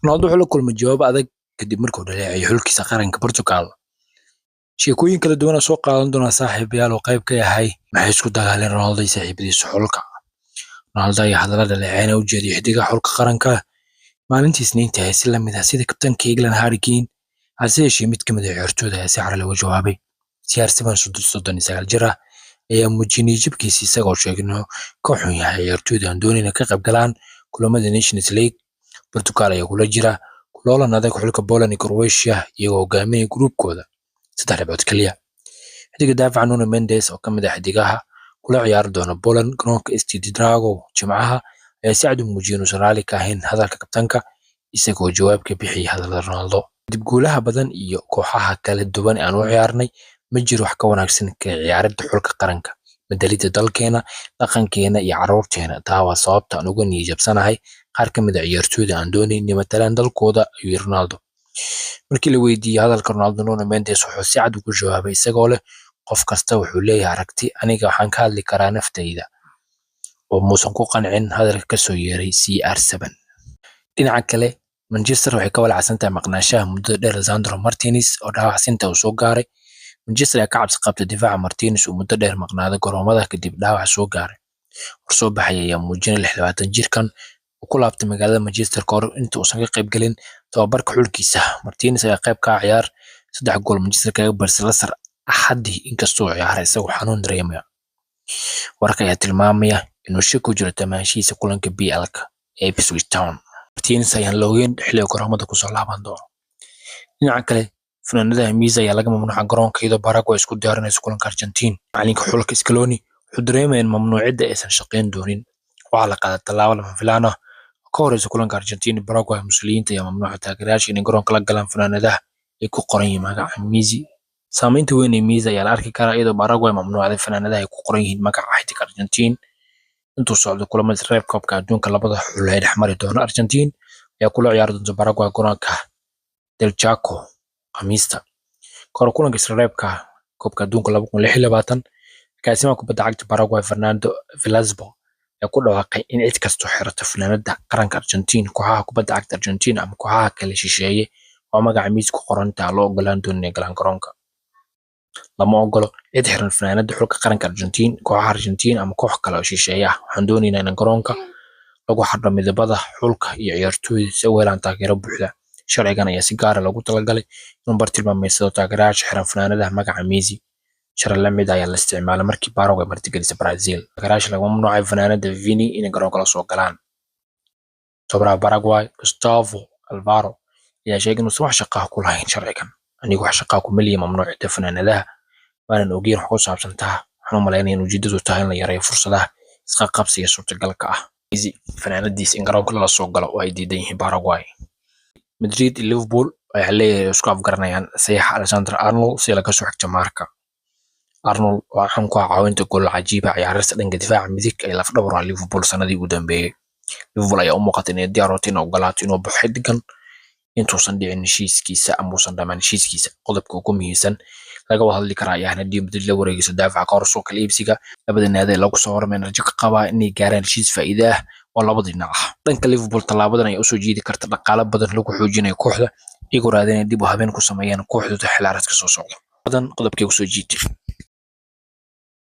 Ronaldo wuxuu la kulmay jawaab adag kadib markuu dhaleeceeyay xulkiisa qaranka Portugal. Sheekooyin kala duwan soo qaadan doona saaxiibayaal oo qayb ka yahay maxay isku dagaaleen Ronaldo iyo saaxiibadiisa xulka. Ronaldo ayaa hadallo dhaleeceyn u jeediyay xiddigaha xulka qaranka maalintii Isniinta si la mid ah sida kabtanka England Harry Kane, hase yeeshee mid ka mid ah ciyaartooyda ayaa si caro leh uga jawaabay. CR7 39 jir ah ayaa muujiyay niyad-jabkiisa isagoo sheegay inuu ka xun yahay ciyaartooyda aan doonayn inay ka qayb galaan kulamada Nations League. Portugal ayaa kula jira loolan adag xulka Poland iyo Croatia iyagoo hogaaminaya gruubkooda 3 dhibcood kaliya. Xiddiga daafaca Nuno Mendes oo ka mid ah xiddigaha kula ciyaari doona Poland garoonka Estadio Dragao Jimcaha ayaa si cad u muujiyay inuusan raalli ka ahayn hadalka kabtanka, isagoo jawaab ka bixiyay hadallada Ronaldo. Kadib guulaha badan iyo kooxaha kala duwan ee aan u ciyaarnay, ma jiro wax ka wanaagsan ka ciyaaridda xulka qaranka, matalidda dalkeena, dhaqankeena iyo carruurteena. Taa waa sababta aan uga niyad jabsanahay qaar ka mid ah ciyaartooyda aan doonayn inay matalaan dalkooda, ayuu yiri Ronaldo. Markii la weydiiyay hadalka Ronaldo, Nuno Mendes wuxuu si cad ugu jawaabay isagoo leh qof kasta wuxuu leeyahay aragti, aniga waxaan ka hadli karaa naftayda, oo muusan ku qancin hadalka ka soo yeeray CR7. Dhinaca kale, Manchester waxay ka walaacsan tahay maqnaanshaha muddada dheer Lisandro Martinez oo dhaawac sinta uu soo gaaray. Manchester ayaa ka cabsi qabtay difaaca Martinez uu muddo dheer maqnaado garoomada kadib dhaawac soo gaaray. War soo baxay ayaa muujinaya 26 jirkan uu ku laabtay magaalada Manchester ka hor inta uusan ka qayb galin tababarka xulkiisa. Martinez ayaa qayb ka ciyaar 3 gool Manchester kaga barsay Leicester Axadii, inkastoo uu ciyaaray isagoo xanuun dareemaya. Wararka ayaa tilmaamaya inuu shaki ku jiro tamaanshihiisa kulanka PL-ka ee Ipswich Town. Martinez ayaan la ogeyn xilliga garoomada kusoo laaban doono. Dhinaca kale, funaanadaha Messi ayaa laga mamnuucay garoonka iyadoo Paraguay isku diyaarinayso kulanka Argentina. Macalinka xulka Scaloni wuxuu dareemayaa in mamnuucidda aysan shaqayn doonin. Waxaa la qaaday tallaabo lama filaan ah oo ka horeysa kulanka Argentina iyo Paraguay. Muslimiinta ayaa mamnuucay taageerayaasha inay garoonka la galaan funaanadaha ay ku qoran yihiin magaca Messi. Saameynta weyn ee Messi ayaa la arki karaa iyadoo Paraguay mamnuucday funaanadaha ay ku qoran yihiin magaca xiddiga Argentina. Intuu socdo kulamada reeb koobka adduunka labada xul ee dhex mari doona, Argentina ayaa kula ciyaari doonta Paraguay garoonka Del Chaco Khamiista. Kahor kulanka isreebka koobka adduunka 2026, agaasimaha kubadda cagta Paraguay Fernando Villalba ayaa ku dhawaaqay in cid kastoo xirata funaanada qaranka Argentina, kooxaha kubadda cagta Argentina ama kooxaha kale shisheeye oo magaca Messi ku qoran tahay loo ogolaan doonin inay galaan garoonka. Lama ogolo cid xiran funaanada xulka qaranka Argentina, kooxaha Argentina ama koox kale oo shisheeye ah. Waxaan doonaynaa in garoonka lagu xardho midabada xulka iyo ciyaartooyda si ay u helaan taageero buuxda. Sharcigan ayaa si gaar ah loogu talagalay inuu bartilmaameedsado taageerayaasha xiran funaanadaha magaca Messi. Sharci la mid ah ayaa la isticmaalay markii Paraguay martigelisay Brazil. Taageerayaasha laga mamnuucay funaanada Vini inay garoonka la soo galaan. Tababaraha Paraguay Gustavo Alfaro ayaa sheegay inuusan wax shaqo ah ku lahayn sharcigan. Anigu wax shaqo ah kuma lihi mamnuucidda funaanadaha, waanan ogeyn wax ku saabsan taa. Waxaan u maleynayaa in ujeedadu tahay in la yareeyo fursadaha isqabqabsiga suurtagalka ah. Messi funaanadiisa in garoonka lala soo galo oo ay diidan yihiin Paraguay. Madrid iyo Liverpool ayaa leeyahay isku afgaranayaan saxiixa Alexander Arnold si laga soo xigto Marca. Arnold oo caan ku ah caawinta goolal cajiib ah ciyaarista dhanka difaaca midig ee laf-dhabar u ah Liverpool sanadihii ugu dambeeyay. Liverpool ayaa u muuqata inay diyaar u tahay inay ogolaato inuu baxo xiddigan intuusan dhicin heshiiskiisa ama uusan dhammaan heshiiskiisa. Qodobka ugu muhiimsan laga wada hadli karaa ayaa haddii Madrid la wareegayso daafaca ka hor suuqa iibsiga labada naadi ee lagu soo warramay rajo ka qabaa inay gaaraan heshiis faa'iido ah oo labada dhinac ah. Dhanka Liverpool, tallaabadan ayaa usoo jiidi karta dhaqaale badan lagu xoojinayo kooxda, iyagoo raadinaya dib u habeyn ku sameeyaan kooxdooda xilli ciyaareedka soo socda. Badan qodobkii kusoo jiitay.